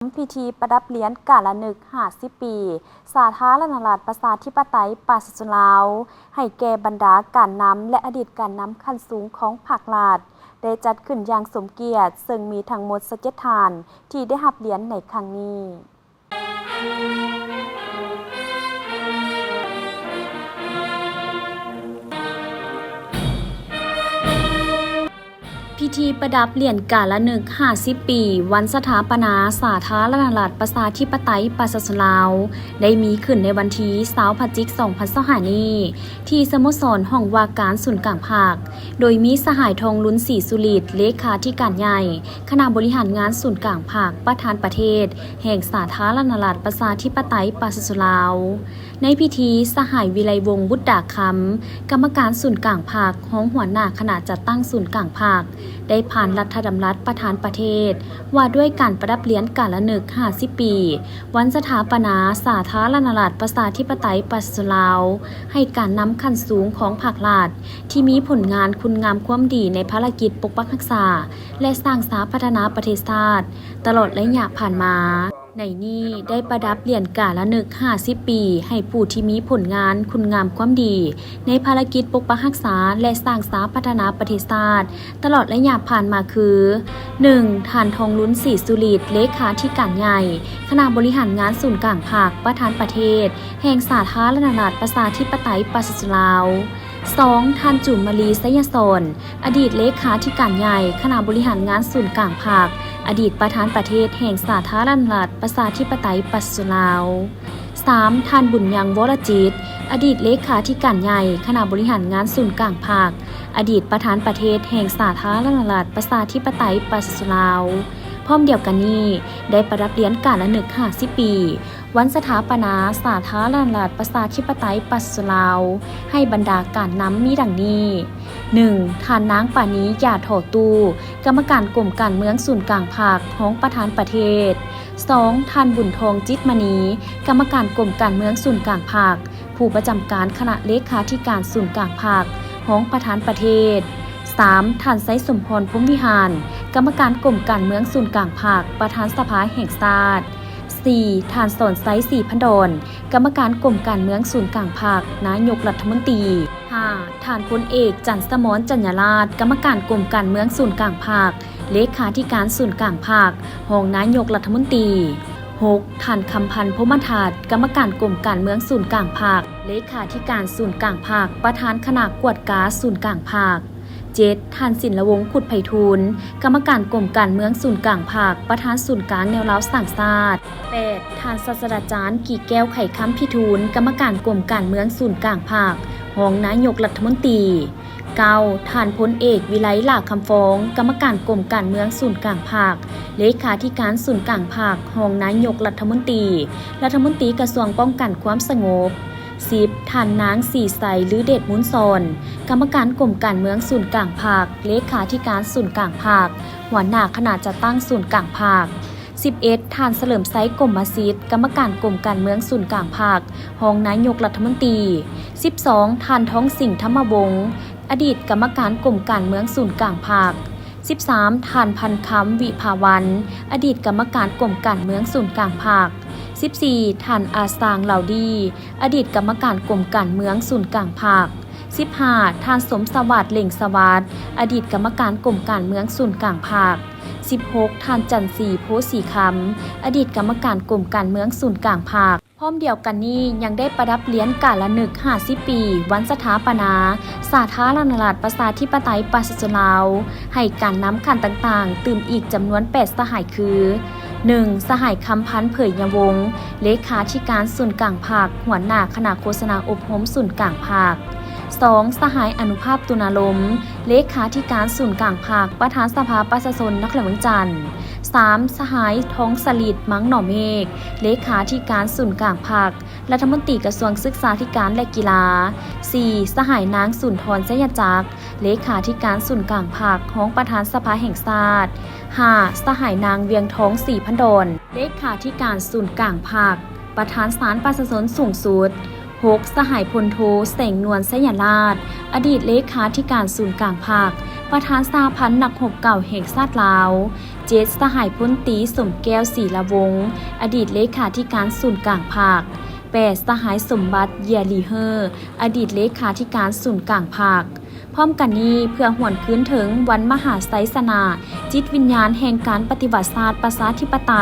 ພິທີປະດັບຫຼຽນກາລະນຶກຫ້າສິບປີ ສາທາລະນະລັດ ປະຊາທິປະໄຕ ປະຊາຊົນລາວ ໃຫ້ແກ່ບັນດາການນຳ ແລະ ອະດີດການນຳຂັ້ນສູງຂອງພັກລັດ ໄດ້ຈັດຂຶ້ນຢ່າງສົມກຽດ, ເຊິ່ງມີທັງໝົດຊາວເຈັດທ່ານ ທີ່ໄດ້ຮັບຫຼຽນໃນຄັ້ງນີ້. ພິທີປະດັບຫຼຽນກາລະນຶກຫ້າສິບປີ ວັນສະຖາປະນາສາທາລະນະລັດ ປະຊາທິປະໄຕ ປະຊາຊົນລາວ ໄດ້ມີຂຶ້ນໃນວັນທີຊາວ ພະຈິກ ສອງພັນຊາວຫ້ານີ້ ທີ່ສະໂມສອນຫ້ອງວ່າການສູນກາງພັກ, ໂດຍມີສະຫາຍ ທອງລຸນ ສີສຸລິດ ເລຂາທິການໃຫຍ່ ຄະນະບໍລິຫານງານສູນກາງພັກ, ປະທານປະເທດແຫ່ງສາທາລະນະລັດ ປະຊາທິປະໄຕ ປະຊາຊົນລາວ. ໃນພິທີ ສະຫາຍ ວິໄລວົງ ບຸດດາຄຳ ກຳມະການສູນກາງພັກ, ຮອງຫົວໜ້າຄະນະຈັດຕັ້ງສູນກາງພັກ ໄດ້ຜ່ານລັດຖະດຳລັດປະທານປະເທດ ວ່າດ້ວຍການປະດັບຫຼຽນກາລະນຶກຫ້າສິບປີ ວັນສະຖາປະນາສາທາລະນະລັດ ປະຊາທິປະໄຕ ປະຊາຊົນລາວ ໃຫ້ການນຳຂັ້ນສູງຂອງພັກລັດ ທີ່ມີຜົນງານຄຸນງາມຄວາມດີໃນພາລະກິດປົກປັກຮັກສາ ແລະ ສ້າງສາພັດທະນາປະເທດຊາດ ຕະຫຼອດໄລຍະຜ່ານມາ. ໃນນີ້ໄດ້ປະດັບຫຼຽນກາລະນຶກຫ້າສິບປີ ໃຫ້ຜູ້ທີ່ມີຜົນງານຄຸນງາມຄວາມດີໃນພາລະກິດປົກປັກຮັກສາ ແລະ ສ້າງສາພັດທະນາປະເທດຊາດ ຕະຫຼອດໄລຍະຜ່ານມາຄື ໜຶ່ງ ທ່ານ ທອງລຸນ ສີສຸລິດ ເລຂາທິການໃຫຍ່ ຄະນະບໍລິຫານງານສູນກາງພັກ, ປະທານປະເທດແຫ່ງສາທາລະນະລັດ ປະຊາທິປະໄຕ ປະຊາຊົນລາວ. ສອງ ທ່ານ ຈູມມະລີ ໄຊຍະສອນ ອະດີດເລຂາທິການໃຫຍ່ ຄະນະບໍລິຫານງານສູນກາງພັກ, ອະດີດປະທານປະເທດແຫ່ງສາທາລະນະລັດ ປະຊາທິປະໄຕ ປະຊາຊົນລາວ. ສາມ ທ່ານ ບຸນຍັງ ວໍລະຈິດ ອະດີດເລຂາທິການໃຫຍ່ ຄະນະບໍລິຫານງານສູນກາງພັກ, ອະດີດປະທານປະເທດແຫ່ງສາທາລະນະລັດ ປະຊາທິປະໄຕ ປະຊາຊົນລາວ. ພ້ອມດຽວກັນນີ້ ໄດ້ປະດັບຫຼຽນກາລະນຶກຫ້າສິບປີ ວັນສະຖາປະນາສາທາລະນະລັດ ປະຊາທິປະໄຕ ປະຊາຊົນລາວ ໃຫ້ບັນດາການນຳມີດັ່ງນີ້: ໜຶ່ງ ທ່ານນາງ ປານີ ຢາທໍ່ຕູ້ ກຳມະການກົມການເມືອງສູນກາງພັກ, ຮອງປະທານປະເທດ. ສອງ ທ່ານ ບຸນທອງ ຈິດມະນີ ກຳມະການກົມການເມືອງສູນກາງພັກ, ຜູ້ປະຈຳການຄະນະເລຂາທິການສູນກາງພັກ, ຮອງປະທານປະເທດ. ສາມ ທ່ານ ໄຊສົມພອນ ພົມວິຫານ ກຳມະການກົມການເມືອງສູນກາງພັກ, ປະທານສະພາແຫ່ງຊາດ. ສີ່ ທ່ານ ສອນໄຊ ສີພັນດອນ ກຳມະການກົມການເມືອງສູນກາງພັກ, ນາຍົກລັດຖະມົນຕີ. ຫ້າ ທ່ານພົນເອກ ຈັນສະໝອນ ຈັນຍາລາດ ກຳມະການກົມການເມືອງສູນກາງພັກ, ເລຂາທິການສູນກາງພັກ, ຮອງນາຍົກລັດຖະມົນຕີ. ຫົກ ທ່ານ ຄຳພັນ ພົມມະທັດ ກຳມະການກົມການເມືອງສູນກາງພັກ, ເລຂາທິການສູນກາງພັກ, ປະທານຄະນະກວດກາສູນກາງພັກ. ເຈັດ ທ່ານ ສິນລະວົງ ຂຸດໄພທູນ ກຳມະການກົມການເມືອງສູນກາງພັກ, ປະທານສູນກາງແນວລາວສ້າງຊາດ. ແປດ ທ່ານ ສາດສະດາຈານ ກີແກ້ວ ໄຂຄຳພິທູນ ກຳມະການກົມການເມືອງສູນກາງພັກ, ຮອງນາຍົກລັດຖະມົນຕີ. ເກົ້າ ທ່ານພົນເອກ ວິໄລ ຫຼ້າຄຳຟອງ ກຳມະການກົມການເມືອງສູນກາງພັກ, ເລຂາທິການສູນກາງພັກ, ຮອງນາຍົກລັດຖະມົນຕີ, ລັດຖະມົນຕີກະຊວງປ້ອງກັນຄວາມສະຫງົບ. ສິບ ທ່ານນາງ ສີໄຊ ລືເດດມູນສອນ ກຳມະການກົມການເມືອງສູນກາງພັກ, ເລຂາທິການສູນກາງພັກ, ຫົວໜ້າຄະນະຈັດຕັ້ງສູນກາງພັກ. ສິບເອັດ ທ່ານ ສະເຫຼີມໄຊ ກົມມະສິດ ກຳມະການກົມການເມືອງສູນກາງພັກ, ຮອງນາຍົກລັດຖະມົນຕີ. ສິບສອງ ທ່ານ ທອງສິງ ທຳມະວົງ ອະດີດກຳມະການກົມການເມືອງສູນກາງພັກ. ສິບສາມ ທ່ານ ພັນຄຳ ວິພາວັນ ອະດີດກຳມະການກົມການເມືອງສູນກາງພັກ. ສິບສີ່ ທ່ານ ອາຊາງ ລາວດີ ອະດີດກຳມະການກົມການເມືອງສູນກາງພັກ. ສິບຫ້າ ທ່ານ ສົມສະຫວັດ ເຫຼັງສະຫວັດ ອະດີດກຳມະການກົມການເມືອງສູນກາງພັກ. ສິບຫົກ ທ່ານ ຈັນສີ ໂພສີຄຳ ອະດີດກຳມະການກົມການເມືອງສູນກາງພັກ. ພ້ອມດຽວກັນນີ້ ຍັງໄດ້ປະດັບຫຼຽນກາລະນຶກຫ້າສິບປີ ວັນສະຖາປະນາສາທາລະນະລັດ ປະຊາທິປະໄຕ ປະຊາຊົນລາວ ໃຫ້ການນຳຂັ້ນຕ່າງໆ ຕື່ມອີກຈຳນວນແປດສະຫາຍຄື: ໜຶ່ງ ສະຫາຍ ຄຳພັນ ເຜີຍຍະວົງ ເລຂາທິການສູນກາງພັກ, ຫົວໜ້າຄະນະໂຄສະນາອົບຮົມສູນກາງພັກ. ສອງ ສະຫາຍ ອະນຸພາບ ຕຸນາລົມ ເລຂາທິການສູນກາງພັກ, ປະທານສະພາປະຊາຊົນນະຄອນຫຼວງວຽງຈັນ. ສາມ ສະຫາຍ ທອງສະລິດ ມັງໜໍເມກ ເລຂາທິການສູນກາງພັກ, ລັດຖະມົນຕີກະຊວງສຶກສາທິການ ແລະ ກິລາ. ສີ່ ສະຫາຍ ນາງ ສຸນທອນ ໄຊຍະຈັກ ເລຂາທິການສູນກາງພັກ, ຮອງປະທານສະພາແຫ່ງຊາດ. ຫ້າ ສະຫາຍ ນາງ ວຽງທອງ ສີພັນດອນ ເລຂາທິການສູນກາງພັກ, ປະທານສານປະຊາຊົນສູງສຸດ. ຫົກ ສະຫາຍ ພົນໂທ ແສງນວນ ໄຊຍະລາດ ອະດີດເລຂາທິການສູນກາງພັກ, ປະທານສະຫະພັນນັກຮົບເກົ່າແຫ່ງຊາດລາວ. ເຈັດ ສະຫາຍພົນຕີ ສົມແກ້ວ ສີລະວົງ ອະດີດເລຂາທິການສູນກາງພັກ. ແປດ ສະຫາຍ ສົມບັດ ເຢຍລີເຮີ ອະດີດເລຂາທິການສູນກາງພັກ. ພ້ອມກັນນີ້, ເພື່ອຫວນຄືນເຖິງວັນມະຫາໄຊຊະນະ, ຈິດວິນຍານແຫ່ງການປະຕິວັດຊາດປະຊາທິປະໄຕ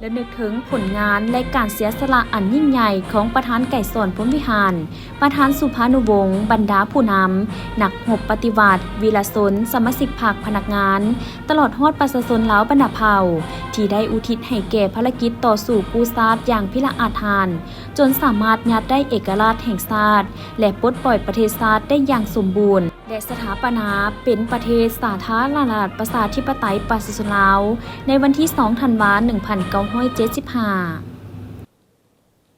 ລະນຶກເຖິງຜົນງານ ແລະ ການເສຍສະຫຼະອັນຍິ່ງໃຫຍ່ຂອງປະທານໄກສອນ ພົມວິຫານ, ປະທານສຸພານຸວົງ, ບັນດາຜູ້ນຳ, ນັກຮົບປະຕິວັດ, ວີລະຊົນ, ສະມາຊິກພັກ, ພະນັກງານ, ຕະຫຼອດຮອດປະຊາຊົນລາວບັນດາເຜົ່າ ທີ່ໄດ້ອຸທິດໃຫ້ແກ່ພາລະກິດຕໍ່ສູ້ກູ້ຊາດຢ່າງພິລະອາດຫານ, ຈົນສາມາດຍາດໄດ້ເອກະລາດແຫ່ງຊາດ ແລະ ປົດປ່ອຍປະເທດຊາດໄດ້ຢ່າງສົມບູນ ແລະ ສະຖາປະນາເປັນປະເທດສາທາລະນະລັດ ປະຊາທິປະໄຕ ປະຊາຊົນລາວ ໃນວັນທີ ສອງ ທັນວາ ໜຶ່ງພັນເກົ້າຮ້ອຍເຈັດສິບຫ້າ.